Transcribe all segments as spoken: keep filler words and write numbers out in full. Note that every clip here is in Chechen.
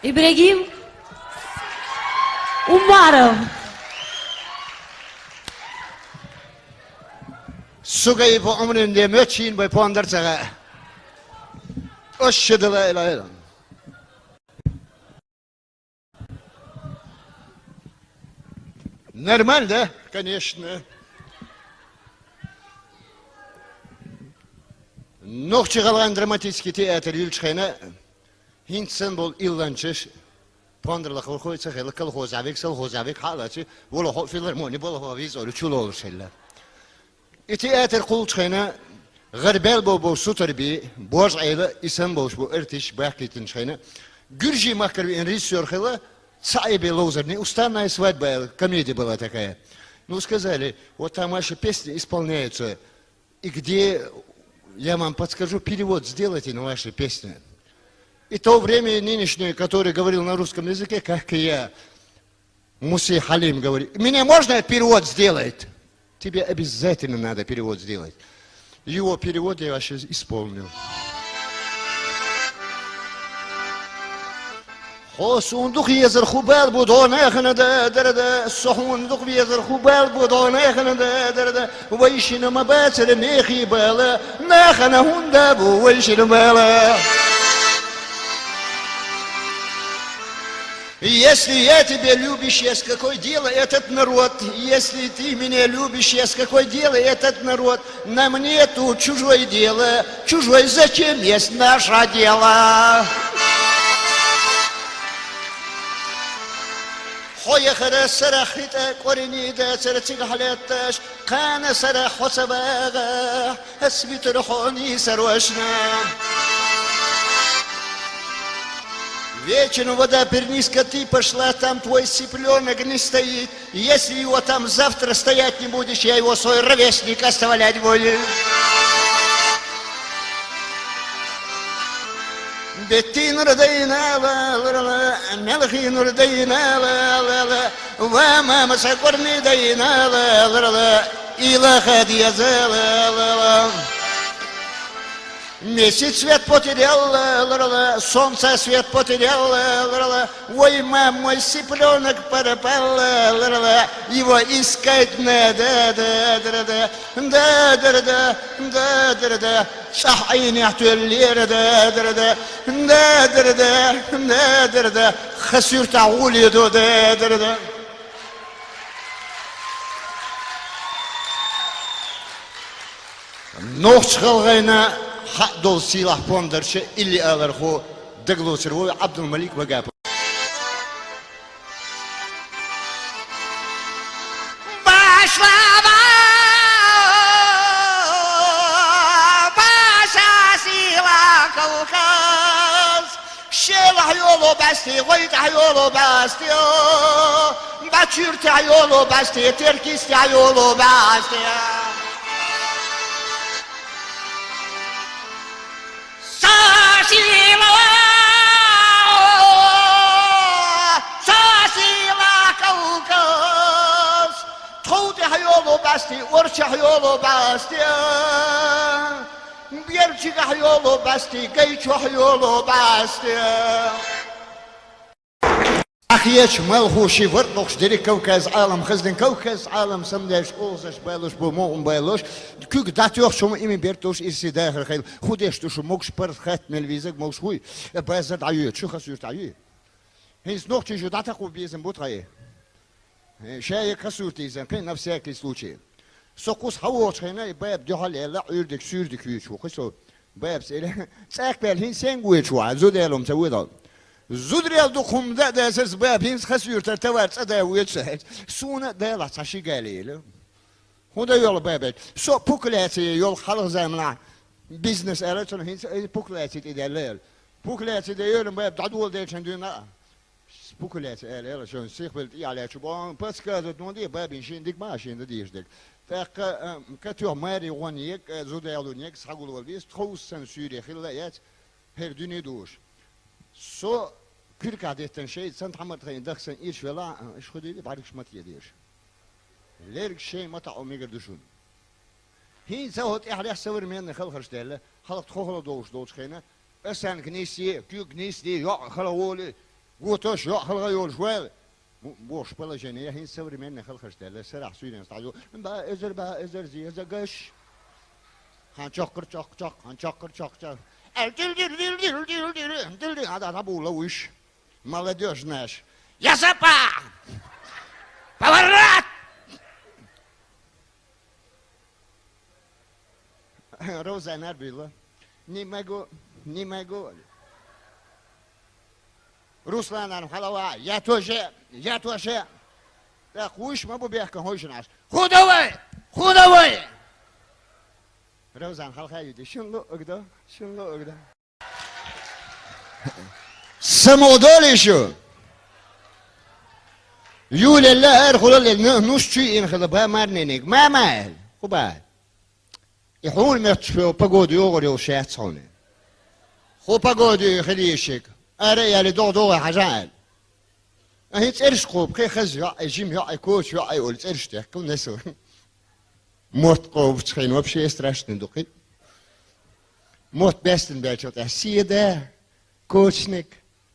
Ибрагим Умаров. Сугайипа Ӏумрин де мөччийна бай пондар цагӀа. Ашхаду ла илаха иллаллах. Нормально, да? Конечно. Нохч-ГӀалгӀайн драматический театр юьллучу хенахь, хӀинца санна болу илланчаш, пондар лахара хӀой ца хилла, колхозехь верг, совхозехь верг хьа а лаций, вуно хӀо филармони, балхо визор чу лолуш хилла. И театр кхуллучу хенахь, гӀара баьлла бу сутара бен, божа Ӏела, и санна болуш бу артисташ бахкийтинчу хенахь, гуьржийн махкара веана режиссёр хилла, цхьа айбе ловзар, «Неустанная свадьба» аьлла, комедия была такая. Ну, сказали, вот там ваши песни исполняются. И где, я вам подскажу, перевод сделайте на ваши песни. И то время нынешнее, который говорил на русском языке, как и я, Муси Халим говорит: «Мне можно перевод сделать?» Тебе обязательно надо перевод сделать. Его перевод я сейчас исполню. Хьо суна дукха везар хӀун бала бу, дона хана да, дара да, со хьуна дукха везар хӀун бала бу, дона хана да, дара да, вайшина ма бацара мехий бала, нахана хӀунда бу вайшина бала. Если я тебя любишь, я с какой дела этот народ? Если ты меня любишь, я с какой дела этот народ? Нам нету чужой дела, чужой зачем, есть наше дело. Хьо яхара сарахь хи тӀа кӀорни дацара цигахь лаьтташ, кхана сарахь хьо ца вагӀахь, ас витар хьо нийсарошна. Вечен вода пернись, ты пошла, там твой цыплёнок не стоит. Если его там завтра стоять не будешь, я его свой ровесник оставлять буду. Беттий нур дайна ла, ла, ла, ла, мелхий нур дайна ла, ла, ла, ва мама сакъурни дайна ла, ла, ла, ла, илаха деза ла, ла, ла. Месяц свет потерял, ла, ла, ла, солнце свет потерял, ла, ла, ла. Ой, мам, мой цыплёнок пропал, ла, ла, ла, ла. Его искать надо, да, да, да, да, да, да, да, да, да. ЦӀахь Ӏийнехь тоьллера, да, да, да, да, да, да, да, да, да. Хасуьртахь гӀули ду, да, да, да. Нохч-ГӀалгӀайна хьаъ долу сийлахь пондарча илли алархо дагалоцур ву Ӏабдулмалик Вагапов. Башла, баша сила Кавказ. Шелахь йолу бӀаьсте, гӀойтӀахь йолу бӀаьсте, Бачуьртахь йолу бӀаьсте, Теркистехь йолу бӀаьсте. Со сила, со сила Кавказ, тхов тӀехь йолу бӀаьсте, орчахь йолу бӀаьсте. Берчигахь йолу бӀаьсте, гай чохь йолу бӀаьсте. Ахьечу малхо ши варкъ лохуш дерриг Кавказ Ӏалам хаздина, Кавказ Ӏалам самдеш, олхазаш балош бу, мукъам балош, куьг дӀатоьхча хӀума, иман берг долуш, ирсе дахар хила. ХӀун деш ду шу, могуш паргӀат хатта мел везарг, могуш хӀуй, базар дӀайоьду, шу хасуьртахь юй. ХӀинца нохчий шу дӀатакхо безам бу тхайн. Ша ерг хасуьртахь йизан, кхин на всякий случай. Со кхуза хьан вогӀучу хенахь, и баба дуьхьал яьлла, Ӏуьрдиг, суьрдиг хьоьжуш ву кхин со. Бабас элира: «ЦӀаккха баьлла хӀинца сенга воьдуш ву хьо, зуда-яло ца воьду хьо?» Зуда-ял дукха хӀума дан а дацара, баба хӀинца хасуьртара товар цӀа дан воьду со аьлча. Суна а далахь цхьа ши гали елира. ХӀун дан йолу баба аьлча? Со пуклаьци йолу хьалха заманахь бизнес аьлла, цунах хӀинца и пуклаьци тӀедаьлла аьлла. Пуклаьци дан йолу баба дӀадоладелчун дуьйна а. Спекуляция аьлла, аьлла, шуна сихбелла тӀехьа лаьтташ боху, подсказывать ма де, бабин шина дика ма шина дан дезаш дерг. ТӀаккха, а, катоьхна маре гӀон егг, а, зуда-яло егг, схьагулвала веза, тховса санна суьйре хилла а яц, хӀара дуьне дуьйш. Со куьркахь деттина шайца, сан тхьамар тхайна даха сан ирш велахь, а, иш хӀун дийли, бӀаьргаш ма тедеш. Лерг шайн ма таӀо мегар ду шуна. ХӀинца хӀо тӀаьхьарехь современный халхарш даьлла, хьалха тхо хала долуш долчу хенахь, осанка нийссе, куьг нийсде, йоӀ хала волий, Гуташ, йоӀ халха йолаш вай. Бу-, бохаш положение, хӀинца современный халхаш даьлла, сарахь суйнен стӀа ю. Ба эзар, ба эзар, зе эзар гаш. Хьан чоккхар, чоккх, чоккх, хьан чоккхар, чоккх, чоккх. Эл дил, дил, дил, дил, дил, дил, дил, дил, ада, ада, була уйш. Молодёжь наш. Я сапа! Поворот! Роза нарбила. Не могу, не могу. Руслан арм халава, я тоже, я тоже. Так, хуйш ма бу бехка хойшин аш. Худовой! Худовой! Розан халха юди, шин лу огда, шин лу огда. Самодолишу. Юлелла ар хулалел нус чуй ин хила ба марненег. Мама, хуба. И хьуна метташ фу погода йогӀур йолуш яц хьуна. Ху погода ю хилийшиг. Ара яли догӀ-догӀа хьажа аьлла. А хӀин цӀераш кхобу, кхин хаза йоӀ, жима йоӀ, коча йоӀ, ола цӀераш дехкал несу. Мотт кхобучу хин вообще страшный ду кхин. Мотт бестина баьлча тӀехь седа, кочаниг,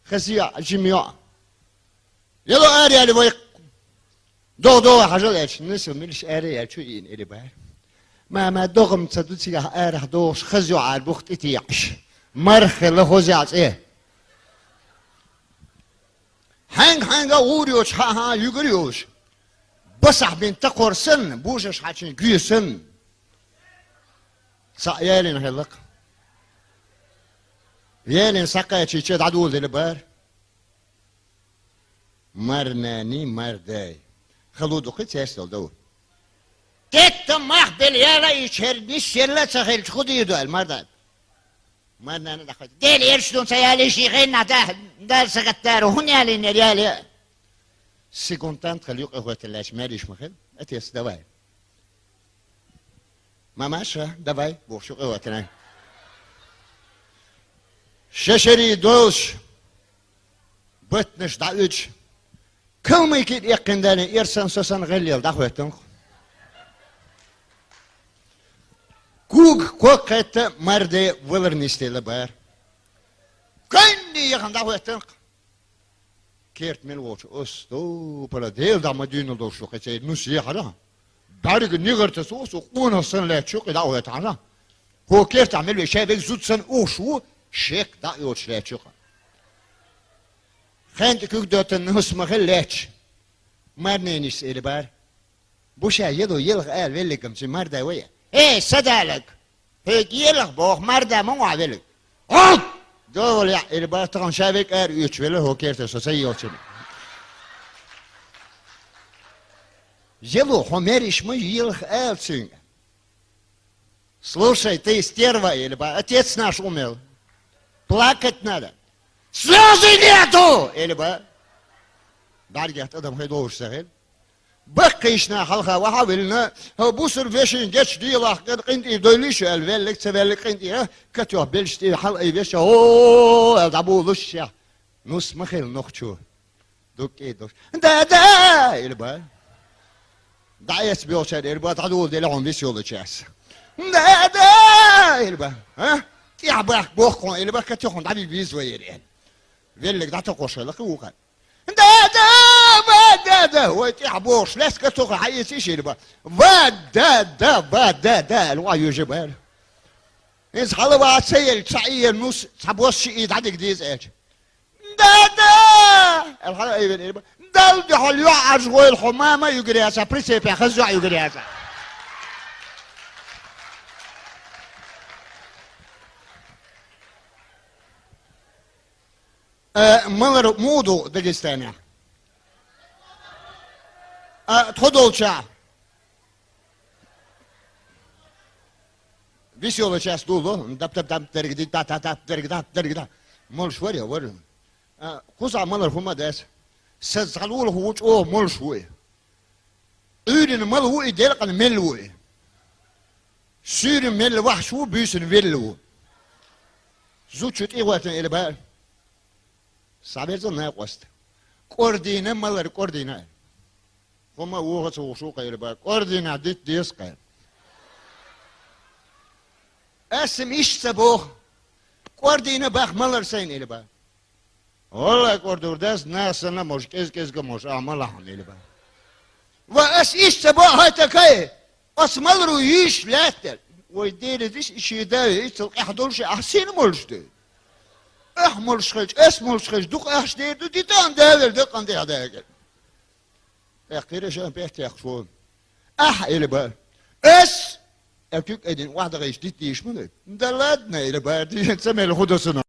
хаза йоӀ, жима йоӀ. Яло ара яли вай. ДогӀ-догӀа хьажал аьлча, нисал милаш ара яьлчу ийна эли бара. Мама, догӀам ца ду цигахь арахь догӀуш, хаза йоӀ ара бух тӀе текъаш. Марххила хоза цӀе. Хьаьнга-хьаьнга гӀур йоцуш хьа-хьа югур йолуш. Басахь бин такхор санна, божаш хьачин гуье санна. Цхьаъ ялина хилла-кх. Ялина схьакхачийча дӀадоладелла бара. Марнани, мардай. Халу дукхи церсал дов. Тетта мах бел яла и черни села ца хилча худийду аьлла мардай. Марнана даха. Дел эрш дун ца яли ши хенна да, да сагаттару хун яли нер яли. Секундтан тхал юкъа хватилач мэриш махал. Отец, давай. Мамаша, давай, бохшу къеватина. Шешери долш, батнаш дӀауьдуш, калмайки эккхина дале, эрсан сосан гӀеллел дӀахӀоьттанх. Куг коккхетта марде валар нисделла бара. Кайнни яхан дӀахӀоьттанх. Керт мел волчу оцу стопала Дела дӀа ма дуьйна долуш ду кхечай нус ехьара. БӀаьрга нигартас ву со къонах санна лаьтташ ю кхидӀа а вайтахьара. ХӀо кертахь мел ве шаьбег зуд санна ухуш ву, шек дӀа а йоцуш лаьтташ ю кха. Хен тӀе куьг доттан нус ма хила лаьтташ. Марненис эли бара. Буша ело елха ала веллигам цуьнан мардай вай. Эй, садалаг! Хьоьга елха боху марда ма вахьа веллиг. Гьалт! Довал яӀ ира бара тахана ша век ара оьцуш велла хӀо керта со ца елчина. Ело хьо мериш ма елха ала цуьнга. Слушай, ты стерва, или ба, отец наш умер. Плакать надо. Слёзы нету! Или ба. БӀаьргех тӀадам хай долуш ца хила. Баккхийшна хьалха ваха а виллина, хӀо бусурба вешин гечу дийлахь къин-, къинтӀий дойлуш аьлла, веллиг ца веллиг къинтӀий, а, катоьх белш тӀе хьала ай веша, о, аьлла дӀабулуш шех. Нус ма хила нохчо. Дуккий доккхуш. Да, да! Ил ба. ДӀаэца боьлчара ил ба, дӀадула дели хьуна вис йолу час. Да, да! Ил ба. А? ТӀехь бахка бохку хьуна, ил ба, катоьх хьуна дӀабий виза вай ир. Веллиг дӀатокхуш хила кхин вукхар. Да, да, ва, да, да. Вай тӀехь бохуш, лаьцка туху хьаийца иш ир ба. Ва, да, да, ва, да, да, аьлла, ва, южа бара. Иза хьала ва ца елча, ца ийя нус, ца босча и дӀадига деза аьлча. Да, да! Аьлла, хьала айвел ир ба. Дал дуьхьал йоӀ Ӏаш гӀойла хьо мама югар яца, прицепе хаза йоӀ югар яца. Э, малар муха ду Дагестанехь? А, тхо долчахь. Вис йолу час дулу, дап, дап, дап, дерг, ди, да, да, дап, дерг, дап, дерг, да. Молуш вари, вари. А, кхузахь малар хӀума дас. Сан цхьа лула хӀу ву чӀогӀа молуш ву и. Ӏуьйрина мала ву и, делкъана мелла ву и. Суьйрина мелла вахьаш ву, буьйсина велла ву. Зудчу тӀе гӀоьртина ила бара. Схьаверза накъост. КӀордийна, малар кӀордийна аьлла. ХӀума вуха ца вухуш ву кхайра бара. КӀордийна дитта деза кхайра. Ас-м иштта ца боху. КӀордийна бах малар сайна ила бара. Валлай, кӀордур дас, нах санна мош, кӀез-кӀезга мош, а ма лахьам, Эльбар. Ва ас иштта бо хьай такай, ас малру йиш лаьттар. Вай дерезиш иши даве, ицал къахь долуш, ахь сина молуш ду. Ахь молуш хилча, ас молуш хилча, дукха ахьаш дер ду, дитан давер дакъан тӀехь дагар. ТӀаккха кхиреша пехтехь фу. Ахь, Эльбар. Ас! А куьг а дина, охьадахийча диттийш ма ду. Да ладно, Эльбар, дийна ца мел хӀу до сана.